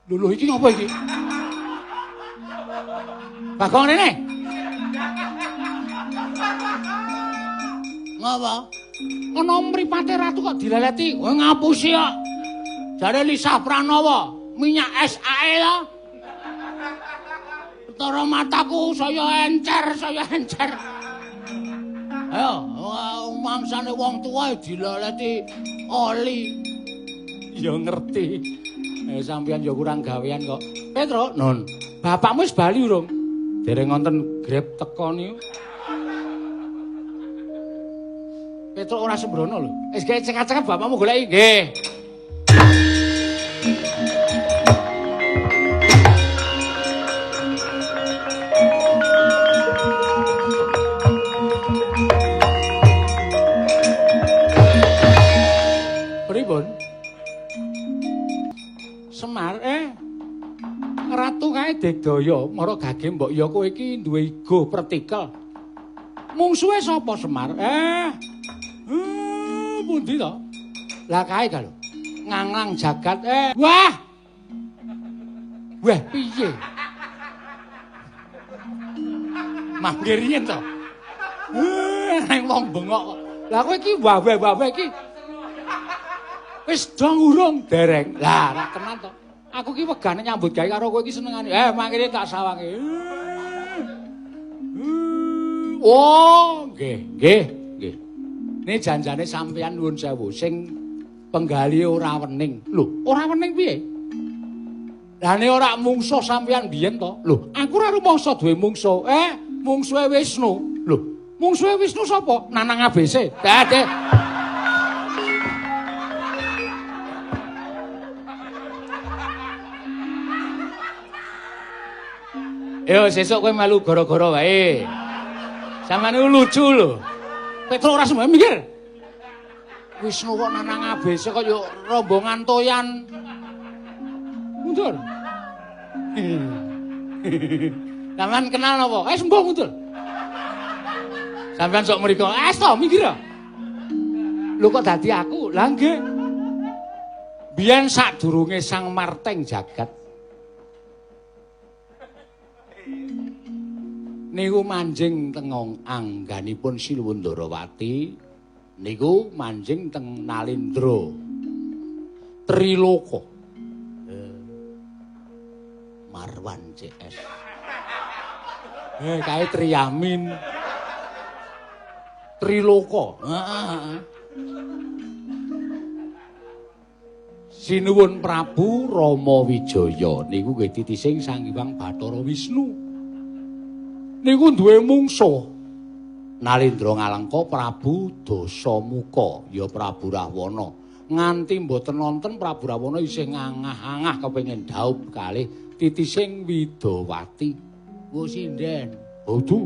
Lho lho iki ngapa iki? Bagong rene. Ngapa? Ana mripate ratu kok dileleti. Kowe ngapusi kok. Jare Lisa Pranowo, minyak SAE ta. Ketara mataku saya encer, saya encer. Ayo, mangsane wong tuwa dileleti oli. Ya ngerti. Sampeyan ya kurang gawean kok. Petro, non. Bapakmu wis bali urung? Dereng wonten Grab teko niku. Petro ora sembrono lho. Wis gawe cekak-cekak bapakmu goleki. Nggih. Pripun? Semar Ratu kae Digdaya mara gage mbok ya kowe iki duwe igo pertikel. Mungsuhe sapa Semar? Pundi to? Lah kae ga lho. Nganglang jagat. Wah. Wah, piye? Manggir yen to. Nang wong bengok kok. Lah kowe iki wawe-wawe iki. Wis dong urung dereng. Lah, ora tenan to. Aku ki wegane nyambut gawe karo kowe iki senengane. Mangkene tak sawange. Oh, nggih, nggih, nggih. Ini janjane sampeyan nuwun sewu sing penggali ora wening. Lho, ora wening piye? Lah nek ora mungsuh sampeyan biyen to? Lho, aku ora rumangsa duwe mungsuh. Mungsuhe Wisnu. Lho, mungsuhe Wisnu sapa? Nanang ABC. Dadi Yo sesuk kowe melu gara-gara wae. Sampeyan niku lucu lho. Petro ora semua mikir. Wisnu kok nanang ABC kok yo rombongan toyan. Mundur. Sampeyan kenal napa? Sembuh mundur. Sampeyan sok mriko. To minggir. Lho kok dadi aku? Lah nggih. Biyen sadurunge Sang Marteng Jagat niku manjing teng angganipun Sinuwun Ndarawati niku manjing teng Nalindra Triloka. Marwan CS. Kae Triamin. Triloka. Heeh. Sinuwun Prabu Rama Wijaya niku nggih titising Sang Hyang Bathara Wisnu. Niku duwe mungsuh. Nalindra Ngalengka Prabu Dasamuka ya Prabu Rahwana. Nganti mboten nonton Prabu Rahwana isih ngangah-angah kepengin dhaup kalih titising Widawati. Wo sinden. Bodho.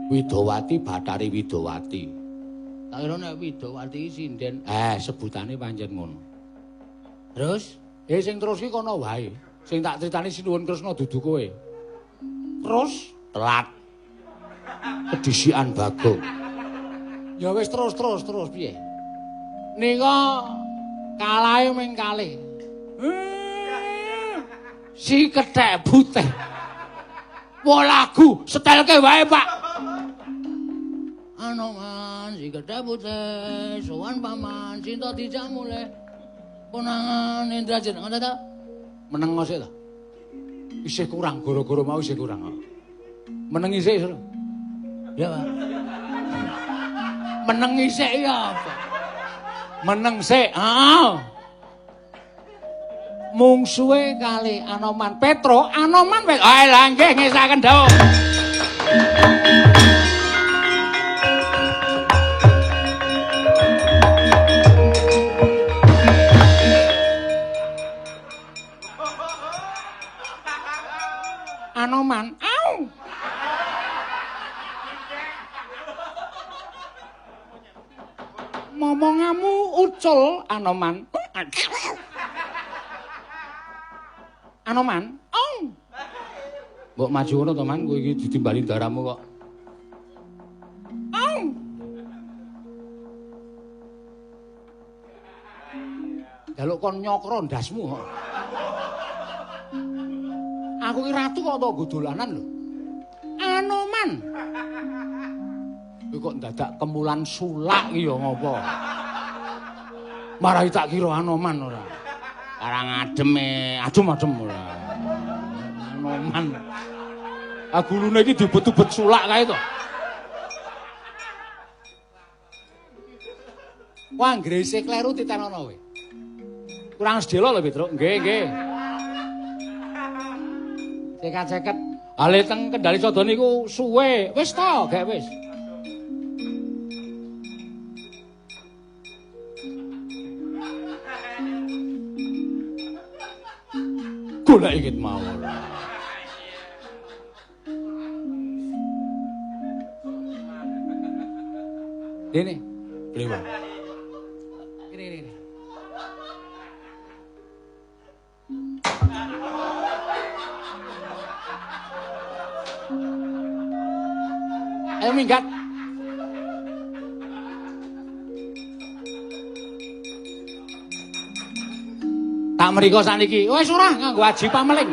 Widawati Bathari Widawati. Tak kira nek Widawati iki sinden. Sebutane pancen ngono. Terus? Sing terus ki kono wae. Sing tak critani Sinuwun Kresna dudu kowe. Terus telat. Kedisikan Bagong. Ya wis terus piye? Nika kalahe ming kalih. Si kethek putih. Wah lagu setelke wae, Pak. Anoman si kethek putih, sowan paman cinta dijak mulih. Konangan Indrajit ngono ta? Meneng sik ta? Isih kurang gara-gara mau isih kurang. Meneng isik. Ya, Pak. Meneng isik ya apa? Meneng sik. Heeh. Mungsuhe kali Anoman Petro, Anoman Petro. Ah, lha nggih ngesaken dawuh. Anoman, au. Momongamu ucul Anoman. Anoman, au. Mbok maju ngono to, Man, kowe iki ditimbali daramu kok. Au. Jaluk kon nyokro ndasmu kok. Aku ki ratu kok tok nggo dolanan lho. Anoman. Kowe kok dadak kemulan sulak ki ya ngopo? Marai tak kira Anoman ora. Karang adem e, adem-adem ora. Anoman. Ah gulune iki dibet-ubet sulak kae to. Wah, ngrese kleru titenono kowe. Kurang sedelo lho, Petruk. Nggih, nggih. Cekat-ceket. Ale teng Kendali Sada niku suwe. Wis to, gek wis. Golek iki mawon. Dene, blewa. Kene kene. Ayo minggat. Tak mriko sakniki. Wis ora nganggo aji pameling.